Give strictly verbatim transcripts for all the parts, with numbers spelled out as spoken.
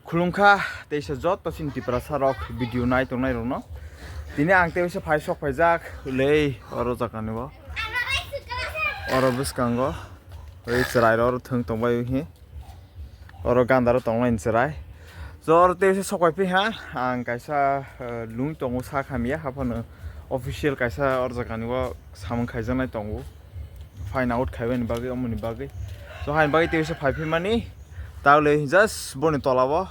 Khulumkha teisa joto chini Tiprasa rok video nai tongnai rokno. Tini ang teisa phai sok phaijak lei oro jaga ni bo. Oro bwskango oi chwrai rok thwng tongbai hi. Oro ganda rok tongnai chwrai. So oro teisa sok pai phi ha ang kaisa, eh, lung tongo sak hamya haphano official kaisa oro jaga ni bo samung khaijaknai tongo. Find out khaibani bagwi, omoni bagwi. So, haini bagwi tei phai phimani. Tawle just boni tolao.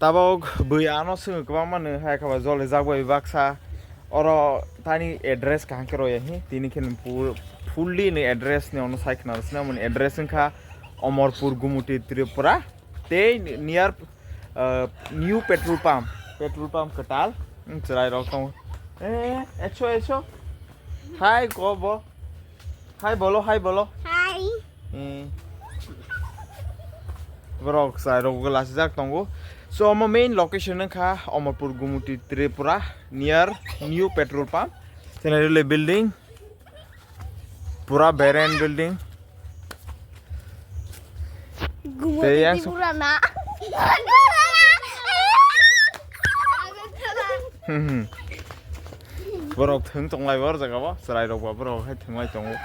Tabok bui ano swngwi kwbangma nw hai khaba jole jak bai baksa. Oro tani address kaham khe roya hi. Tini khe nw pu-, fully ni address ni ono sai khna sina mani address wngkha Omorpur Gumuti Tripura. Tei near, uh, new petrol pump. Petrol pump kwtal. Wng chwrai rok tongo. Eh, echo, echo. Hi, go bo. Hi bolo, hi bolo. Hi. Hmm. Borok chai rok lasijak tongo. So, omo main location wngkha Omorpur Gumuti Tripura near new petrol pump. Tene rele building. Pura beren building. Gumuti Tripura na. Hmm, hmm. Borok thwng tonglai bo, oro jaga bo. Chwrai rok bo borok hai thwnglai tongo.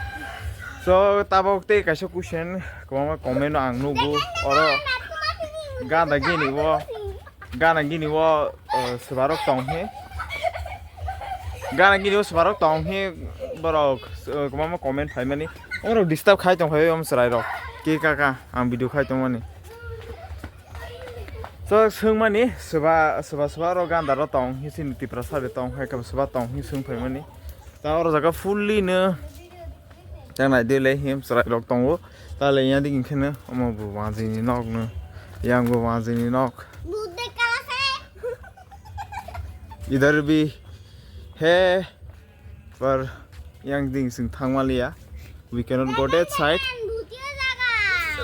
So, tabok tei kaisa question, kwbangma comment no ang nugo. Oro ganda gini bo, gana gini o, uh, swbarok tong hi. Gana gini o swbarok tong hi borok, uh, kwbangma comment phaimani. Borok disturb khai tong phai om chwrai rok. Ke kaka ang video khai tongmani. So swngmani swba, swba, swba rok ganda rok tong hi chini Tiprasa de tong hai kam swba tong hi swng phaimani. Ta oro jaga fully no Tang nai de le him chwrai rok tongo. Ta le yang ding khe no omo bo wanjwi ni nok no. Yang bo wanjwi ni nok. Idhar bhi hai, par yang ding sing thang maliya. We cannot go that side.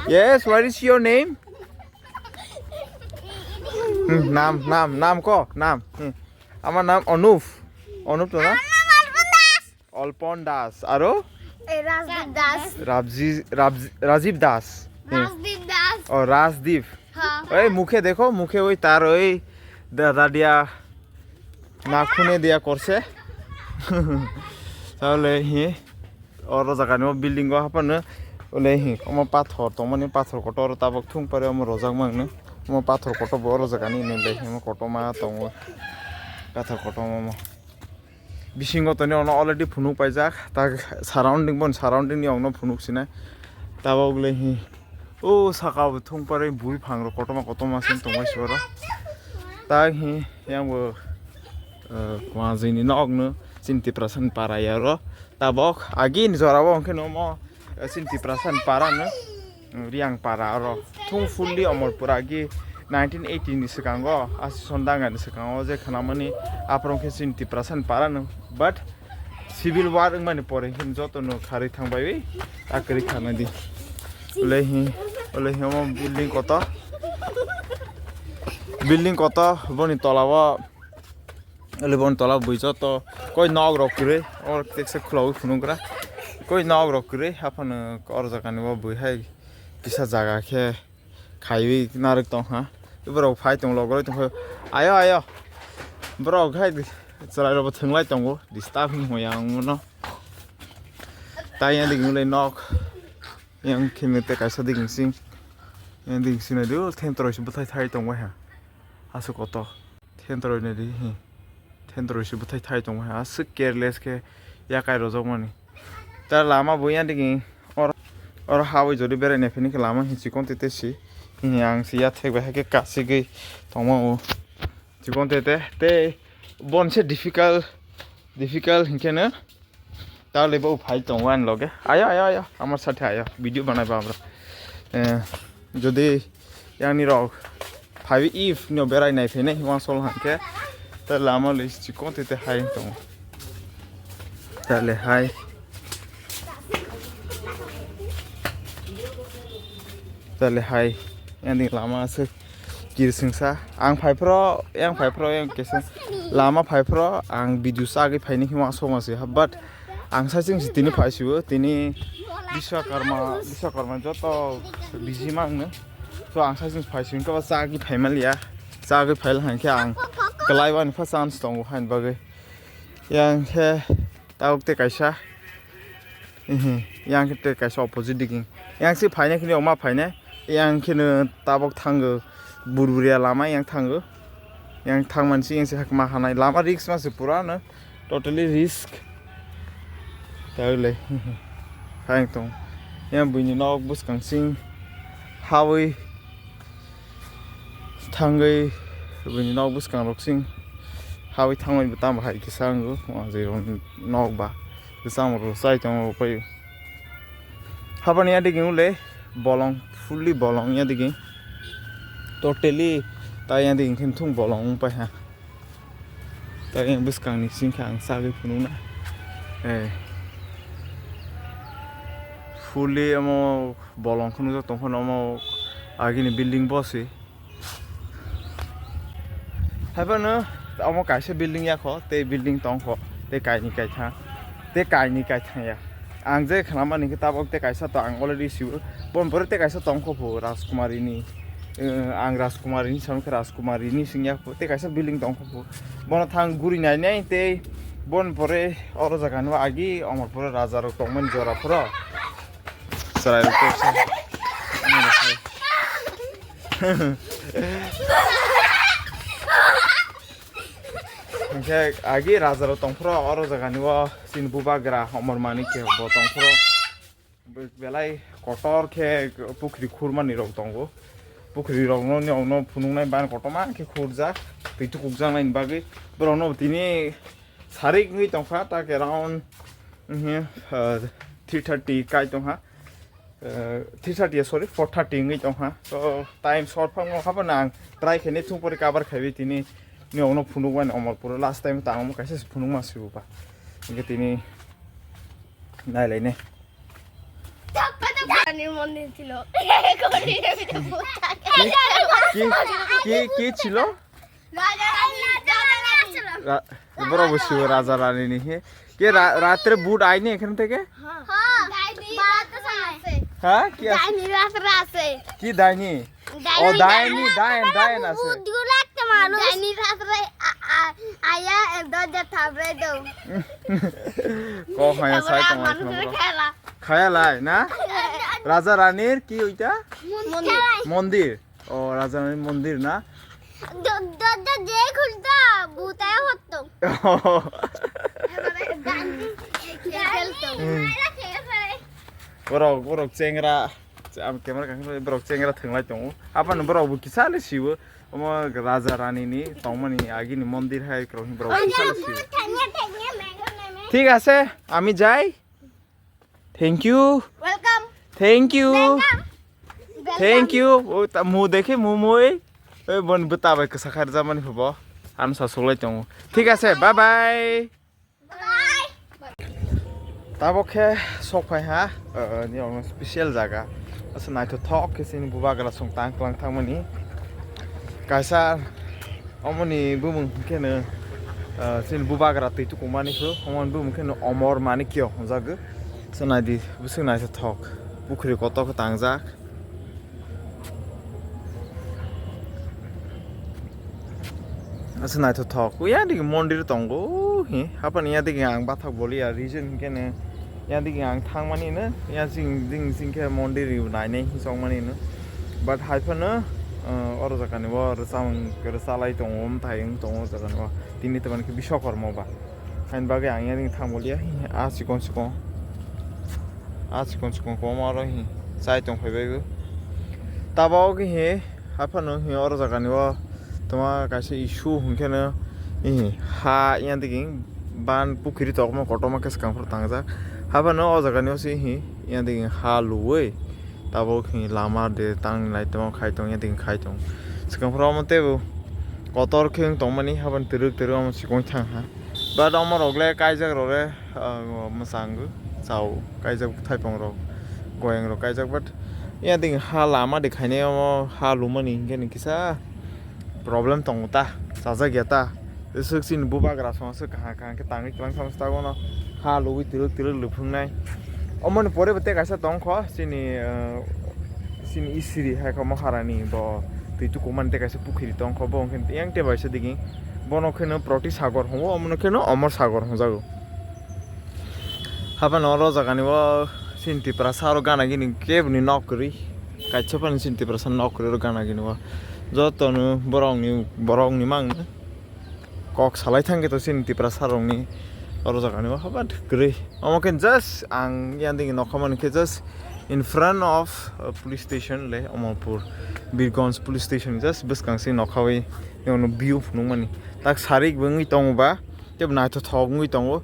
Yes, what is your name? Hmm, nam, nam, nam ko, nam. Hmm. Ama nam Anup. Anup to na? Alpon Das, aro? Eh, Rajdeep Das. Rabji-, Rabj-, Rajiv Das. Hmm. Rajdeep Das. Oh, Rajdeep. Ha. Ei, mukhe dekho, mukhe oi tar oi dada dia nakhune dia korse. Tale hi, oro jaga ni o building o hapan no, ole hi, omo pathor tongmani, pathor kotor tabok thung pare omo rojak mang no, omo pathor kotor bo oro jaga ni nung bai, omo kotor ma tongo, pathor kotor omo. Bisingo toni ono already phunuk paijak, tak surrounding bon surrounding ni okno phunuk sinai. Tabok le hi o saka bo thung pare bui phang rok kotorma kotorma sin tongmai siboro. Tak hi yang bo, eh, kuanjini nok no chini Tiprasa ni para ya ro. Tabok agi ni jora bo hwnkhe no mo, eh, chini Tiprasa ni para no. Riang para oro thung fully Omorpura gi nineteen eighty ni swkango, asi sondanga ni swkango je khanamani aphrom khe chini Tiprasa ni para no, but civil war wngmani pore hin joto no kharwi thangbai a kwrwi khana di. Ulai hi, ulai hi omo building koto, building koto boni tola o. Elebon tola bui joto koi nok rok kwrwi, or teksa khwlaui phunukgra. Koi nok rok kwrwi, haphano or jaga ni o bui hai kisa jaga khe khaiwi narwk tong ha. Borok phai tong logoroi tong khe, ayo, ayo. Borok hai chwrai rok bo thwnglai tongo, disturb wng ya ang no. Tai yang digi wngwi nok, yang khini tei kaisa digi sing, yang digi sing nai di, o thentwroi se bwthai thai tong bai ha. Aswk koto. Thentwroi ni ri hi. Thentwroi se bwthai thai tongo hai. Aswk careless khe yakai rojak mani. Ta lama bo yang digi or, or hawi jodi berai nai phini khe lama hi chikon tete si. Hi ang si ya thek bai hai khe kasigwi tongma o. Chikon tete tei bon se difficult, difficult hinkhe no. Ta le bo phai tongo ani loge. Ayo, ayo, ayo. Amar sathe ayo. Video banai ba amra. Eh, jodi yang ni rok phai if no berai nai phene hiwan sol hangke. Ta lama le chikon tete hai tongo. Ta le hai. Ta le hai. Yang ni lama se. Kirsingsa, ang phai phro, yang phai phro, yang kesa lama phai phro, ang video sagwi phaini hima soma se ha, but ang sa ching si tini phai sibo, tini Biswakarma, Biswakarma joto busy mang no, To ang saichung phai sing khe chagwi phai maliya. Chagwi phai hwn khe ang kwlai wani pha chance tongo hain bagwi. Yang khe tabuk tei kaisa. Ehe, yang khe tei kaisa opposite digini. Yang se phaina khe ni oma phaina. Yang khe no tabuk thango. Burburiya lama yang thango. Yang thangmani se yang se hakma hanai. Lama risk ma se pura no. Totally risk. Tagle. Hayang tong. Yang buini nok bwskang sing hawi thangwi buini nok bwskang rok sing hawi thangwi bo tamo hai kisa ango. Wanjwi rok nok ba. Kisa rok sai tong pai. Habani ya digi ule bolong, fully bolong ya digi. Totally ta ya digi khen thung bolong pai ha. Tei bwskangni singkha ang sagwi phunukna. Eh. Fully omo bolong kheno tongphano omo agini building bo se. Haiphano omo kaisa building yakho, tei building tongkho, tei kaini kaithang, tei kaini kaithang ya. Ang je khnamani khe tabok tei kaisa to ang already sibo. Bon pore tei kaisa tongkho pho Rajkumari ni. Eh, ang Rajkumari ni samkhe Rajkumari ni singya pho tei kaisa building tongkho pho. Bono thang guri nai nai tei bon pore oro jaga no agi omor pore raja rok tongmani jora phoro. Chwrai rok tei sa. Hingke agi raja rok tongphro oro jaga ni o chini bubagra Omor Manikya bo tongphro. Be-, belai kotor khe pukhri khurmani rok tongo. Pukhri rok no, ni rok no phunuknai ban kotorma khe khurjak, twi tukukjaknai ni bagwi. Borok no tini sarik wngwi tongkha, ta khe round, mhm, ah, three thirty kai tongkha. Eh, three thirty, sorry, four thirty wngwi tongkha. So, time short phano, habo nang try khainai thung pori cover khaiwi tini ni rok no phunukmani Omorpuro last time tang omo kaisa se phunukma sibo ba. Hingke tini nailainai. Ani mondir chilo. Ki, ki, ki, ki chilo? Raja Rani, Raja Rani. Ra-, borok bo sibo Raja Rani ni he. Ke ra-, ratre but aini ekhan theke? Ha. Daini ratra ase. Ha? Ki ase? Daini ratra ase. Ki daini? O daini, dain, dain ase. But gulak te manush. Daini ratra a, a, aya, e, doja thabre do. Ko haya sai tong ai khela. Khaya lai na? Raja Ranir ki oita? Mondir. Mondir. O, Raja Rani mondir na? Do-, do-, do-, je khulta, bhut aya hotto. Hmm. Borok, borok chengra, am camera kang borok chengra thwnglai tongo. Apan borok bo kisa le sibo. Omo Raja Rani ni tongmani agini mondir hai krok borok kisa le sibo. Thik ase, ami jai. Thank you. Welcome. Thank you. Welcome. Thank you. O ta mu dekhe mu moi. Oi bon bwta bai kwsa kharjamani phubo. Ano sa suklai tongo. Thik ase. Bye bye. Bye. Tabok khe sok phai ha. Eh, ni ono special jaga. Asa naithothok khe chini bubagra song tang klang thangmani. Kaisa omoni bumung hwnkhe no, ah, chini bubagra twi tukumani khe, omoni bumung khe no Omor Manikyo hwnjago. Chwng naidi, bwswk naithothok. Pukhri kotor khe tangjak. Asa naithothok. Uya digi mondir tongo, hi. Haphano ya digi ang bathak boliya, reason hwnkhe no. Yang digi ang thangmani no, yang sing ding sing khe mondir nainai songmani no. But hai phano, uh, oro jaga ni o rwchapmung rwchalai tongo, omthai wng tongo o jaga ni o. Tini tongmani khe Biswakarma ba. Haini bagwi ang yang digi thangmaliya, a chikon chikon. A chikon chikon kwbangma oro hi chai tong phai bai bo. Tabok hi Haphano hi oro jaga ni o tongma kaisa issue hwnkhe no, hi, ha yang digi ban pukhiri tokma kotorma khe swkang phano tangjak. Haphano o jaga ni o se hi yang digi ha luwi tabok hi lama de tang nai tongma khai tong yang digi khai tong. Swkang phano omo teibo kotor khe wng tongmani haphano twrwk twrwk omo chikon thang ha. But omo rok le kaijak rok le, ah, mwchang chao kaijak thaipung rok, goyang rok kaijak, but ya ding ha lama de khainai omo ha lumani hinkhe ni kisa problem tongo ta, chajak ya ta. Swk chini bubagra song swk kaham kaham khe tangwi twlang thangsa ta bono ha luwi twrwk twrwk luphungnai. Omoni pore bo tei kaisa tongkho chini, ah, Chini isiri hai kha Maharani bo twi tuku mani tei kaisa pukhiri tong kho, bo hwnkhe yang tei baisa digini. Bono kheno Proti Sagor hwngo, omono kheno Omor Sagor hwnjago. Haphano oro jagani o chini Tiprasa oro gana gini keboni nok kwrwi. Kaisa phano chini Tiprasa nok kwrwi oro gana gini o. Jotono borokni, borokni mangno. Kok salai thangkhe to chini Tiprasa rokni oro jagani o habat kwrwi. Omo khe just ang yang digi nokha mani khe just in front of, uh, police station le Omorpur, Birgonj police station just bwskang se nokha bai ono view phunukmani. Tak sarik bo wngwi tongo ba, tei bo naithothok wngwi tongo.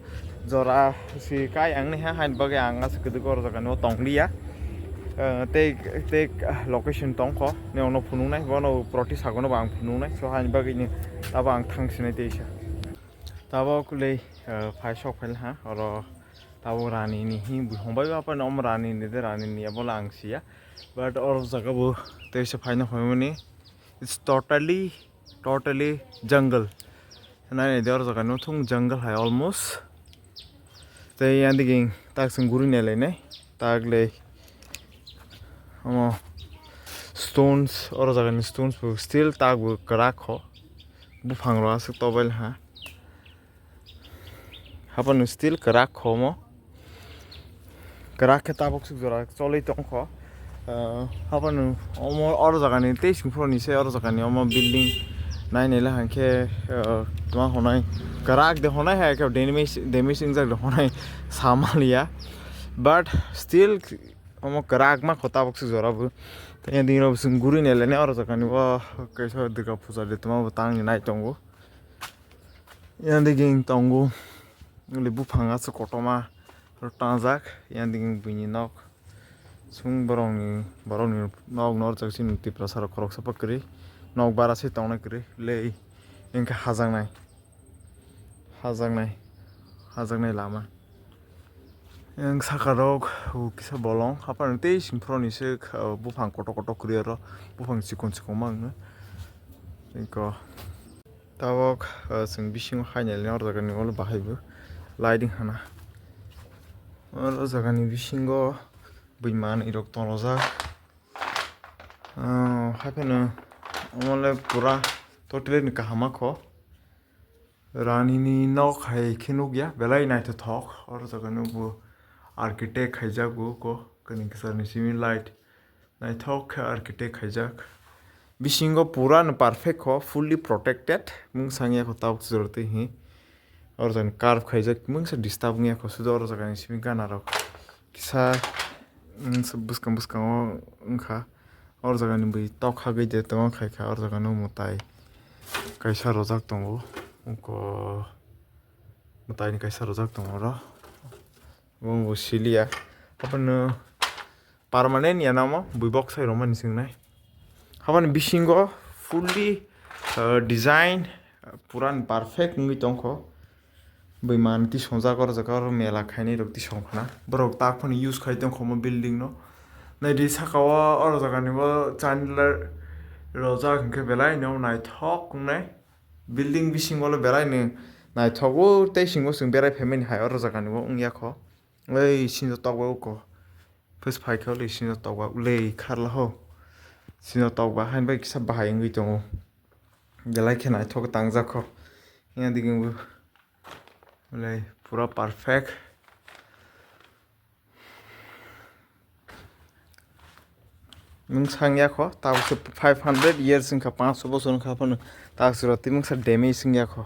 Jora si kai ang ni ha, hain bagwi ang aswk kwdwk oro jagani o tong liya. Eh, tei, tei location tong kho, nokno phunuknai, bono Proti Sagono bo ang phunuknai, so hain bagwi ni abo ang thang sinai teisa. Tabok le, eh, phai sok phai ha, oro tabok Rani ni hi, buhong bai bapa no Rani ni de, Rani ni abo ang siya. But oro jaga bo teisa phai no hoi mani. It's totally, totally jungle. Nai nai de oro jaga no thung jungle hai almost. Tei yang digi tak sung guri nai lai nai. Tak le. Omo stones, oro jaga ni stones bo still tak bo kwrak kho. Buphang rok aswk tobel ha. Haphano still kwrak kho omo. Kwrak khe tabuk swk jora cholwi tong kho. Ah, haphano omo oro jagani tei singphuru ni se oro jagani omo building nai nai le hwnkhe, ah, tma honai kwrak de honai hai khe damage, damage wngjak de honai samaliya. But still omo kwrak ma kho tabuk swk jora bo. Tei dini rok bo chwng guri nai le nai oro jagani o kaisa Durga puja de tma bo tang ni nai tongo. Yang digi tongo. Uli buphang aswk kotorma tangjak. Yang digi buini nok. Chwng borokni, borokni nok norjak chini Tiprasa rok khoroksa pa kwrwi. Nok bara se tongnai kwrwi. Lei, engkha hajaknai. Hajaknai. Hajaknai lama. Yang saka rok, o kisa bolong. Haphano tei singphuru ni se, o buphang kotor kotor kwrwi oro. Buphang chikon chikon ma wngno. Eko. Tabok, ah, chwng bisingo hai nailai oro jagani olo bahai bo lighting hana. Oro jagani bisingo bui manwi rok tongjak. Ah, hai phano omo le pura totally ni kaham kho. Rani ni nok hai khe nukya, belai naithothok. Oro jagani bo architect khaijak bo ko, kani kwchar ni simi light. Naithok khe architect khaijak. Bisingo pura no perfect kho, fully protected. Mung sang ya kho tabuk se jora twi hi. Oro jani curve khaijak, mung se disturb wng ya kho, sudo oro jagani simi gana rok. Kisa, mm, se bwskang bwskango wngkha. Oro jagani bui tok hagwi de tongma khai kha, oro jagano mwtai kaisa rojak tongo. Wngkha mwtai ni kaisa rojak tongo oro. Omo bo siliya. Abono permanent ya namo bui boksai romani swngnai. Habani bisingo fully, uh, design, uh, puran perfect wngwi tongkho. Bui man tisongjak oro jaga oro mela khainai rok tisong khna. Borok tak phano use khai tongkho omo building no. Naidi saka o oro jaga ni bo chandler rojak hinkhe belai no naithok wngnai. Building bisingo le belai no naithok o tei singo chwng berai phaimani hai oro jaga ni bo wngya kho. Ei sinjo tok bai uko. Phus phai khe uli sinjo tok ba ulei kharla ho. Sinjo tok ba hain bai kisa bahai wngwi tongo. Belai khe naithok tangjak kho. Yang digi bo ulei pura perfect. Mung sang ya kho, tabuk se five hundred years wngkha, panch bosor wngkha phano. Tak sura twi mungsa damage wng ya kho.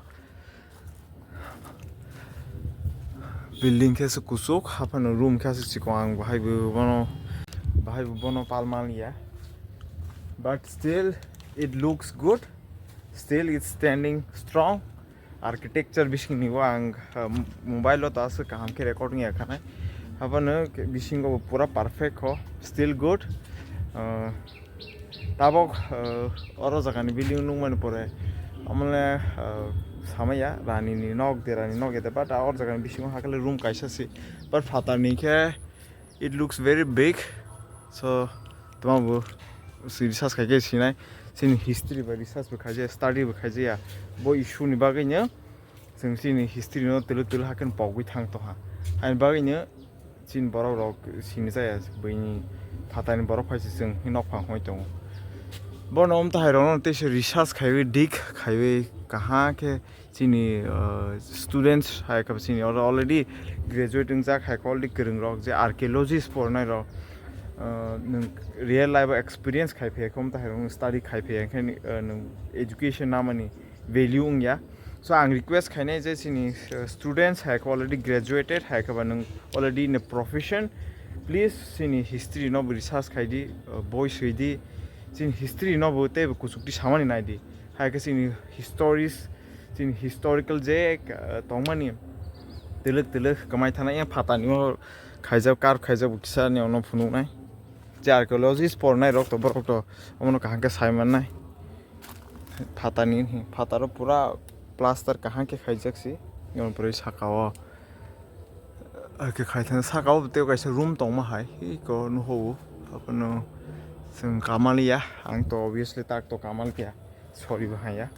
Building khe se kuchuk, haphano room khe se chikon, ang bahai bo bono, bahai bo bono pal man ya. But still, it looks good. Still, it's standing strong. Architecture bising ni bo ang, ah, mobile o ta se kaham khe record wng ya khanai. Haphano bisingo bo pura perfect kho, still good. Ah, Tabok, uh, oro jaga ni building nukmani pore, amole, uh, samaya rani ni nok, derani nok ete, but oro jaga ni bisingo hakhe le room kaisa se, but phatar ni khe it looks very big, so tamo bo si research khai khe sinai, chini history bai research bo khaijaya, study bo khaijaya, bo issue ni bagwi no. Chwng chini history no twlwi twlwi hakhe pogwi thang tongha. Haini bagwino Chini borok rok sini jaya, buini phatani borok phai se chwng nok phang hoi tongo. Bono um tahai rokno tei se research khaiwi, dig khaiwi, kaham khe chini, uh, students hai khe chini already graduate wngjak hai khe already kwrwng rok je archaeologist pornai rok, uh, nwng real life o experience khai phai khe um tahai rokno study khai phai khe, uh, nwng education namani value wngya. So ang request khainai je chini, uh, students hai khe already graduated hai khe ba nwng already in a profession, please chini history no bo research khai di, uh, boi swi di, chini history no bo tei bo kuchuk di samani nai di. Hai khe chini histories, chini historical je, uh, tongmani twlwk twlwk kwmai thana yang phatani o khaijak, carve khaijak bo kisa ni ono phunuknai. Je archaeologist pornai rok to borok to omono kaham khe sai mannai. Phatani, phataro pura plaster kaham khe khaijak si. Yang pura saka o. Ake khai thang saka o tei kaisa room tongma hai. Iko nuho o. Abono chwng kamal ya. Ang to obviously tak to kamal kya. Sorry bo haya.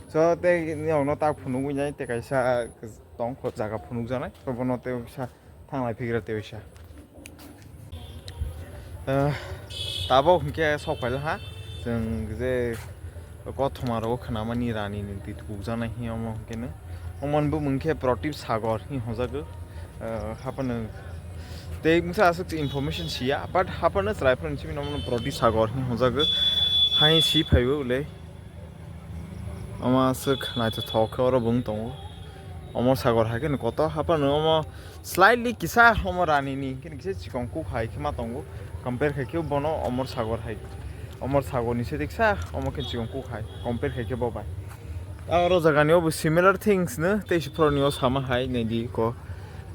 So tei ni ono tak phunugwi nai tei kaisa tong kho jaga phunukjaknai. Obono tei kaisa thanglai phigra tei waisa. Ah, tabok hinkhe sok phaila ha. Chwng je kothoma rogo khwnamani rani ni twi tukjaknai hi omo hinkhe no. Omo ni bumung khe Pratip Sagor hi hojago. Ah, haphano tei mungsa aswk information siya, but haphano chwrai phano simi nono Pratip Sagor hi hojago. Hai si phaibo le. Omo aswk naithothok khe oro bo wng tongo. Omor Sagor hai kheno kotor haphano omo slightly kisa omo rani ni hinkhe kisa chikon kuk hai khe ma tongo. Compare khai khe bono Omor Sagor hai, Omor Sagor ni se kisa omo khe chikon kuk hai compare khai khe bo bai. A oro jaga ni obo similar things no tei se phoro ni o sama hai nai di ko,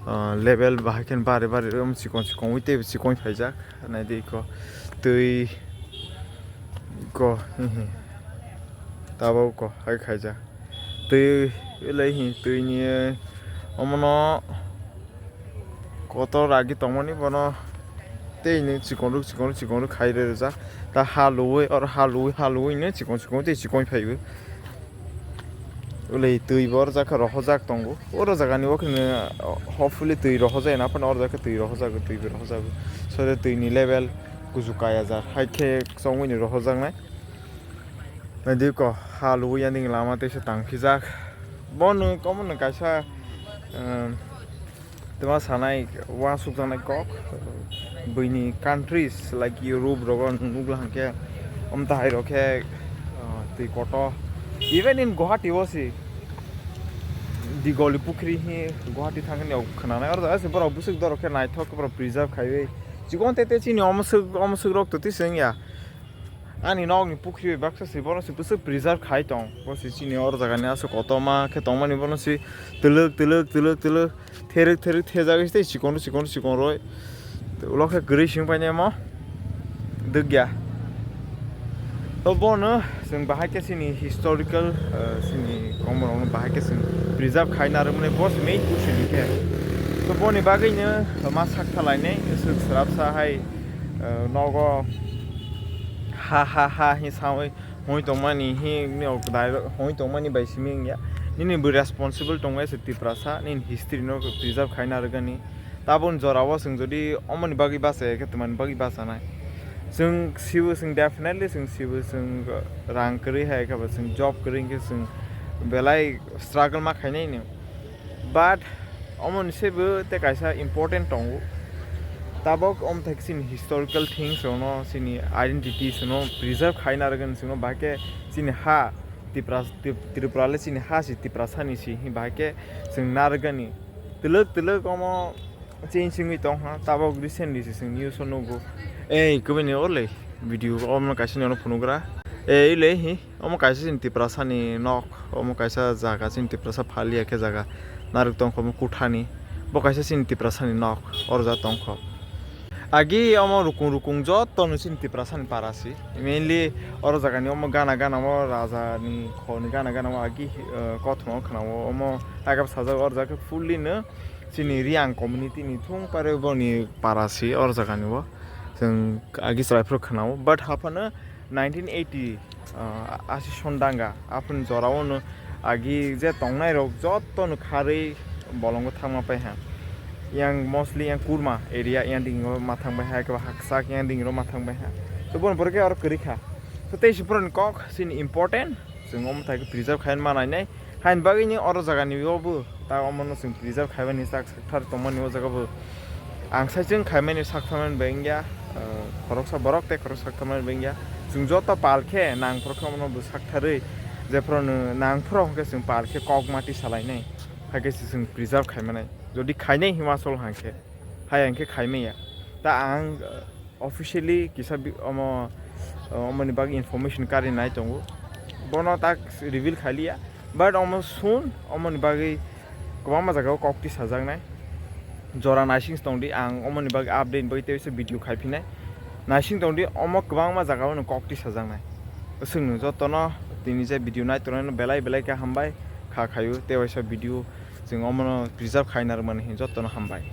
ah, level bahai khe bare bare omo chikon chikon ui tei chikon phaijak. Naidi iko twi iko hihi tabok ko hai khaijak twi belai hi twi ni omono kotor agi tongmani bono tei ni chikon rok chikon rok chikon rok khai rw rijak ta ha luwi oro ha luwi ha luwi no chikon chikon tei chikon phaibo. Ulei twi bo oro jaga rohorjak tongo. Oro jaga ni o kheno hopefully twi rohorjai na phano oro jaga twi rohorjago, twi bo rohorjago. Sode twi ni level kuju kaya jar. Hai khe chongwi ni rohorjaknai. Naidi ko ha luwi yani lama teisa tang phijak. Bono komo no kaisa, um, Tama sanai uansukjaknai kok buini countries like Europe rogo nukla hwnkhe omtahai rok khe, ah, twi kotor even in Guwahati o si Digoli Pukhri hi Guwahati thangni khwnanai oro jaga se borok bwswk dorok khe naithok borok preserve khaiwi chikon tete chini omoswk omoswk rok to twi se wngya. Ani nokni pukhri bai baksa se bono se bwswk preserve khai tong. Bo se chini oro jaga ni aswk kotorma khe tongmani bono se twlwk, twlwk, twlwk, twlwk, therwk, therwk thejagwi se tei chikon, chikon, chikon roi. Ulo khe kwrwi sing painai mo. Dwkya. To bono chwng bahai khe chini historical, eh, chini kokrok rokno bahai khe chwng preserve khai narwkmani bo se main question khe. To boni bagwi no ma sak thalainai swk swrapsa hai, eh, nogo ha ha ha hi sawi hoi tongmani hi ni ok dai hoi tongmani bai simi wngya. Nini bo responsible tongmani se Tiprasa nini history no preserve khaina rwgani. Tabun jora o chwng jodi omoni bagwi bachaya khe twmani bagwi bachanai. Chwng sibo chwng definitely chwng sibo chwng rang kwrwi hai khe bo chwng job kwrwi hwnkhe chwng belai struggle ma khainai no. But omoni sebo tei kaisa important tongo. Tabok omo thai chini historical things rokno, chini identities no preserve khaina rwgani chwngno bahai khe chini ha Tipra, Tip-, Tripura le chini ha si Tiprasani si hi bahai khe chwng narwgani. Twlwk twlwk omo change wngwi tong ha, tabok recently se chwng news o nugo. Ei, kubuni orle video omo kaisa ni ono phunugra. Ei, le hi. Omo kaisa chini Tiprasani nok, omo kaisa jaga chini Tiprasa phalia khe jaga narwk tongkha omo kuthani. Bo kaisa chini Tiprasani nok, oro ja tongkha. Agi omo rukung rukung joto no chini Tiprasani para si. Mainly oro jaga ni omo gana gana omo raja ni khor ni gana gana omo agi, eh, kothoma khna o omo agab sajak oro jaga fully no chini Reang community ni thung pare boni para si oro jaga ni bo. Chwng agi chwrai phuru khna o, but haphano nineteen eighty, ah, asi sondanga, aphun jorao no agi je tongnai rok joto no kharwi bolongo thangma pai ha. Yang mostly yang kurma area yang ding ro mathang bai ha, haksak yang ding ro mathang bai ha. To bon borok ke aro kwrwi kha. To tei si pura kok sini important. Chwng omo thai preserve khai manai nai. Hain bagwi ni oro jaga ni bo ta omo no chwng preserve khai mani sak sak thar tong mani o jaga bo. Ang sai chwng khai mani sak thar mani bai wngya. Khoroksa borok tei khorok sak thar mani bai wngya. Chwng joto pal khe nang phoro khe omo no bo sak tharwi je phoro no nang phoro hwnkhe chwng pal khe kok mati salai nai. Hakhe se chwng preserve khai manai. Jodi khainai Himachal hangkhe, hai hangkhe khaimaya. Ta ang, uh, officially kisa bi-, omo, uh, omoni bagwi information kari nai tongo. Bono tak reveal khailiya. But omo soon, omoni bagwi kwbangma jagao kokti sajaknai. Jora naising tongdi, ang omoni bagwi update bagwi tei video khaiphinai. Naising tongdi, omo kwbangma jagao no kokti sajaknai. Chwngno jotono tini je video nai tongnai no belai belai khe hambai kha khaio, tei waisa video chwng omono preserve khaina rwmani hwnwi jotono hambai.